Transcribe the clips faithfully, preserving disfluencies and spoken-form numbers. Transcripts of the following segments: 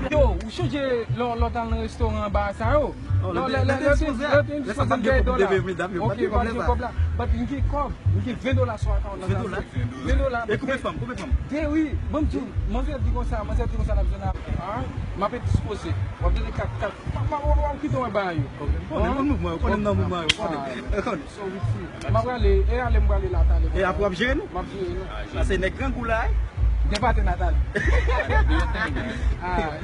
Yo, ou chonje lè w, lè w t al nan restoran anba sa yo? Lè, lè, lè, lè w te, lè w te dispoze m bay dola. Ok, pa gen kòb la. But m gen kòb, m gen ven dola sou akawont nan. Ven dola? Ven dola. E koupe fanm, koupe fanm. Te wi, ban m di w, manzè di konsa, manzè di konsa, n ap jwenn apre. M ap dispoze. W ap tande kat, kat. W ap kite w bay yo. Konnen, konnen mouvman yo, konnen nan mouvman yo, konnen. Konnen. So, wi, si. M ap prale, e ale m prale la talè. E apre w ap jere nou? M ap jere nou. Sa se nèg grangou la, wi. Gen pate Nathalie. Ah.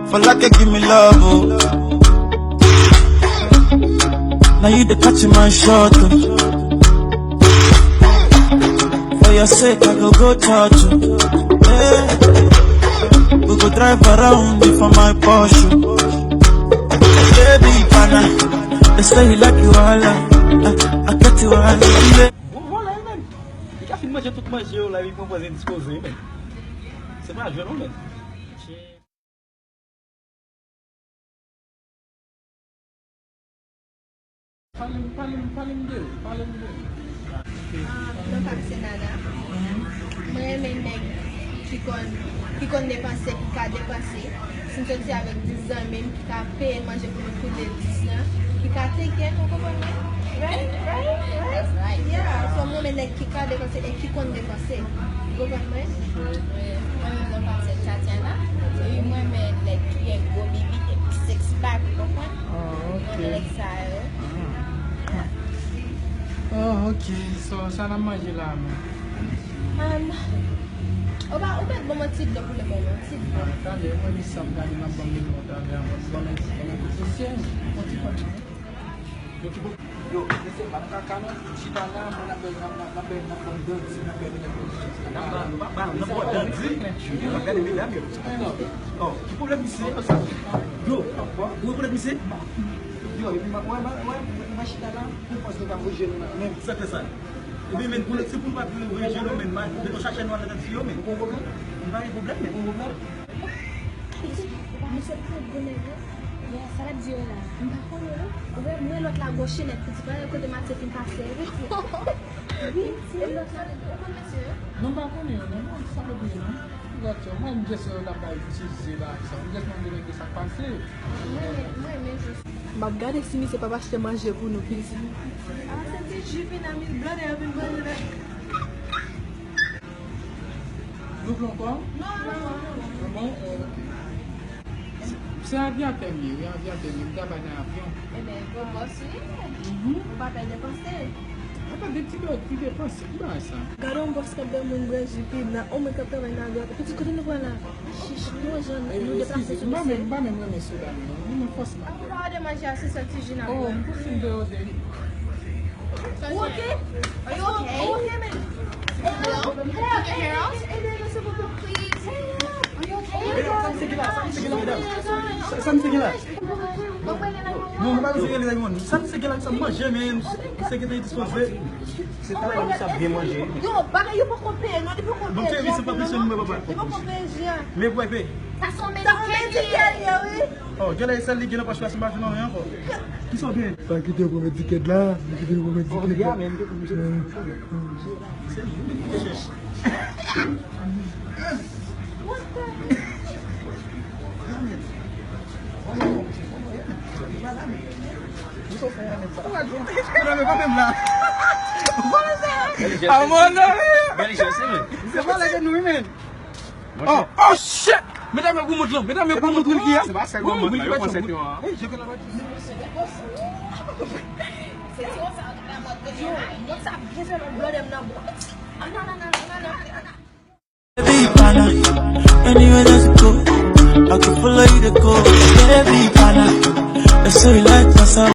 Feel like you give me love, oh. Now you the catch my shot, oh. For your sake, I go go touch you. Yeah. We go drive around you for my Porsche. Baby, pana, they say you like you all, uh, I, I get you all, yeah. Bon, vòlè, men. Li ka fin manje tout manje yo la, li pran pòz endispoze, men. Se pa jwe non, men. Pale m, pale m, pale m de, pale m de. Ah, non pa m se Nana. Mwen renmen nèg ki konn, ki konn depanse, ki ka depanse. Si m soti avèk dis zanmi m, ki ka peye manje pou nou tou de dis lan, ki ka teke n, ou konprann mwen? Right, right, right. That's right. Yeah, so mwen renmen nèg ki ka depanse e ki konn depanse. Ou konprann mwen? Mwen menm non pa m se Tatiana. Epi mwen renmen nèg ki gen gwo bibi epi six pack, ou konprann? Oh, ok. Mwen renmen nèg sa yo. Ah. Oh, ok. So, sa n ap manje la, men? Um, ou pa, ou mèt ban mwen ti dlo pou le moman, ti dlo. Ah, talè, mwen, li sa m gade, m ap ban m dlo talè, mwen, ban m, ban m ti sèz, yon ti pòt. Yo, ki bo-, yo, mesye, pa nan kaka non, chita la, mwen, n ap bèl, n ap, n ap, n ap bèl, n ap ban m danti, n ap bèl, n ap bèl. N ap ba, n ap ba, n ap ba danti, n ap gade medam yo. Oh, ki pwoblèm misye? Yo, ou wè pwoblèm misye? Yo, epi mwen, mwen, mwen, mwen chita la, pou pòs nou pa voye je nou nan menm. Sa fè sa. Ebyen, men, pou, se pou nou pa voye je nou, men, men, nou chache nou al nan ti yo, men. Ou gon pwoblèm? M pa gen pwoblèm, men. Ou gon pwoblèm? Misye twò gwo nèg, wi. Yeah, sa l ap di yo la. M pa konnen, non. Ou wè, mwen lòt la gwo chenèt, piti, pa kote Matye fin pase, wi. Wi, se lòt la, ou konn mesye yo? Non, m pa konnen yo, non, non, sa m bliye, non. Lòt yo, mwen, m jes yo t ap bay ti ze la, sa. M jes mande nèg yo sa k pase. Mwen, mwen, mwen, jes. M ap gade si misye p ap achte manje pou nou, piti. Ah, se ti ji vin a mil blòdè yo vin manje la. Nou vle ankò? Non, non, non, non. Non, bon, euh, ok. Se, se avyatè m ye, wi, avyatè m ye. M travay nan avyon. Ebyen, gwo bòs ou ye. Mhm. Ou pa pè depanse. Apa de ti bèl, ti depanse, ki bagay sa? Gade yon bòs k ap bay moun bwè ji pi la, yon moun k ap travay nan avyatè. Pitit, kote nou pral la? Chich, nou jan nou deplase sou misye. M pa menm, m pa menm renmen soda, non. Mwen fòs m ap bwè. Ou pa òdè manje a, se sèl ti ji n ap bwè. Oh, m pou fin de òdè. Ou oke? Are you okay? Ou oke, men? Hello? Hello? Can you hear us? Ede nou, silvouplè. Please. Are you okay? Sa misye gen la, sa misye gen la, medam? Sa, sa misye gen la? Non, nou pa bezwen rele moun. Sa misye gen la, sa manje, men. Misye gen tan dispoze. Se ta la misye ap byen manje. Yo, bagay yo poko peye, non, li poko peye. Bon, se misye pa peye, non, papa. Li poko peye, Jean. Men pou epè. Sa se yon medikèl li ye, wi. Oh, gen la, e sèl li gen nan pòch la, si m pa jwenn anyen ankò. Kisa w gen? Pa kite yo pran medikèl la, pa kite yo pran medikèl la. Oh, yeah, man. Oh, oh, shit! Medam yo pou mout lan, medam yo pou mout lan ki a. Se pa sèl moman yo pran sèt yo an. Yo, mwen sa byen fè lòt blòdè m nan bwè. Baby pana, anywhere that you go, I can follow you to go. Baby pana, they say you like my sound.